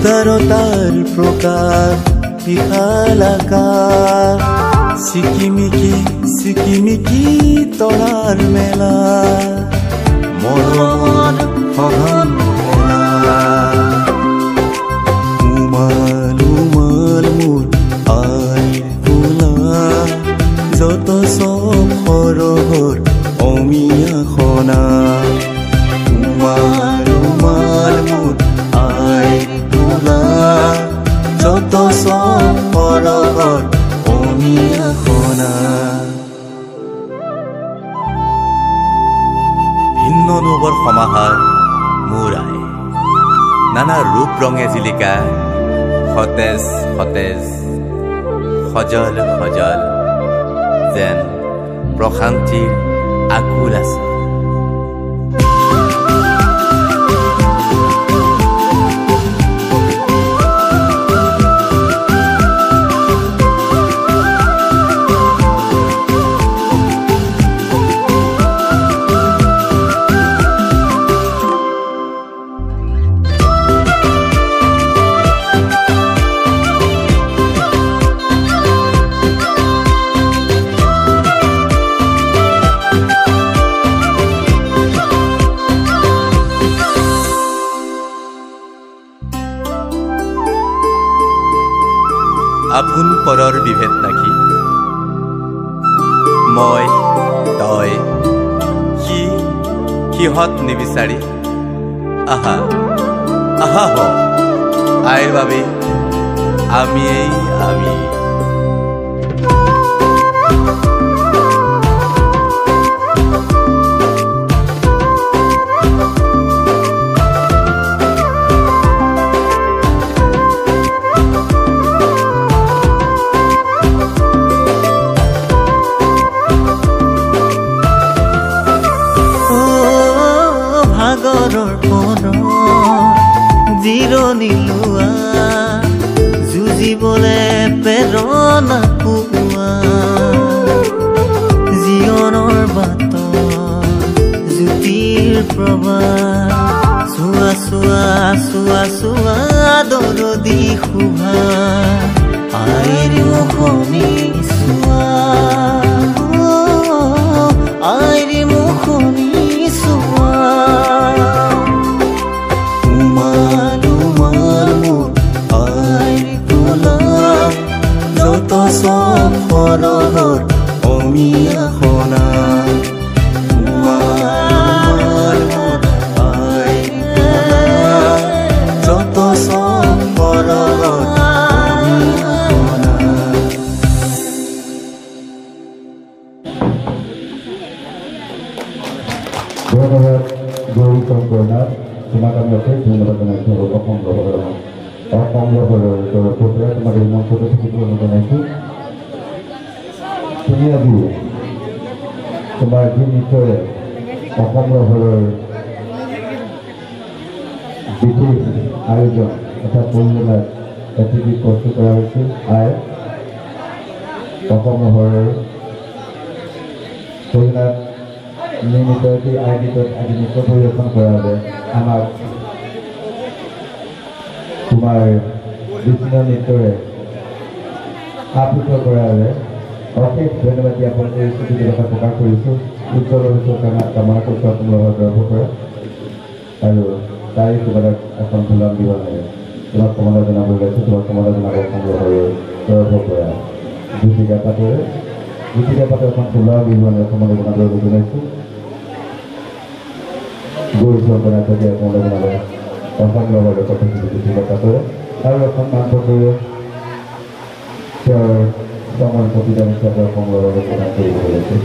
উদাৰতাৰ প্ৰকাশ বিশাল আকাশ চিকিমিকি চিকিমিকি তৰাৰ মেলা মৰমৰ সঘন মেলা উমাল উমাল মোৰ আইৰ কোলা যত চব সৰগৰ অমিয়া সনা উমাল উমাল মোৰ আইৰ কোলা যত চব সৰগৰ অমিয়া সনা। ভিন্ন অনুভৱৰ সমাহাৰ মোৰ আই, নানা ৰূপ ৰঙে জিলিকা সতেজ সতেজ সজল সজল যেন প্ৰশান্তিৰ আকুল আছে। আপোন পৰৰ বিভেদ নাকি, মই তই সি সিহঁত নিবিচাৰি আহা আহা হ আইৰ বাবে আমিয়েই আমি। জিৰণি লোৱা যুঁজিবলে প্ৰেৰণা পোৱা জীৱনৰ বাটত জ্যোতিৰ প্ৰভা চোৱা চোৱা চোৱা চোৱা দৰদী শোভা আইৰ মুখনি চোৱা আইৰ মুখনি চোৱা উমাল উমাল মোৰ আইৰ কোলা যত চব সৰগৰ অমিয়া সনা উমাল উমাল মোৰ আইৰ কোলা যত চব সৰগৰ অমিয়া সনা। ধন্যবাদ গৌৰী শংকৰ নাথ, তোমাক আমি অশেষ ধন্যবাদ জনাইছোঁ। অসম অসম তৰফৰ পৰা তোমাক এই মঞ্চতে থাকিবলৈ অনুৰোধ জনাইছোঁ। তুমি আজি তোমাৰ যি নৃত্যৰে অসম ৰভৰৰ বিশেষ আয়োজন তথা পৰিচালনাত এটি গীত প্ৰস্তুত কৰা হৈছিল, আই অসম ৰভৰৰ পৰিচালনাত নিৰ্মিত এটি আই গীতত আজি নৃত্য পৰিৱেশন কৰাৰ বাবে আমাক তোমাৰ বিভিন্ন নৃত্যৰে আপ্লুত কৰাৰ বাবে অশেষ ধন্যবাদ জ্ঞাপন কৰিছোঁ, কৃতজ্ঞতা প্ৰকাশ কৰিছোঁ। উজ্জ্বল ভৱিষ্যত কামনা কৰিছোঁ আপোনালোকৰ তৰফৰ পৰা আৰু তাৰে সুবাদত এখন ফুলাম দিব লাগে। তোমাক কমলা জনাব ওলাইছোঁ, তোমাক কমলা জনাব সংগ্ৰহৰ তৰফৰ পৰা জ্যোতিকা পাটৰে জ্যোতিকা পাটৰ এখন ফুলাম বিহুৱানে কমলা জনাবলৈ জনাইছোঁ। গৌৰী শংকৰ নাথকে কমলা জনাব অসম লগৰ জ্যোতিকা পাটৰে আৰু এখন মানপত্ৰৰে তেওঁৰ শ্ৰমৰ প্ৰতিদান হিচাপে অসম লগৰ প্ৰদান কৰিব ওলাইছে।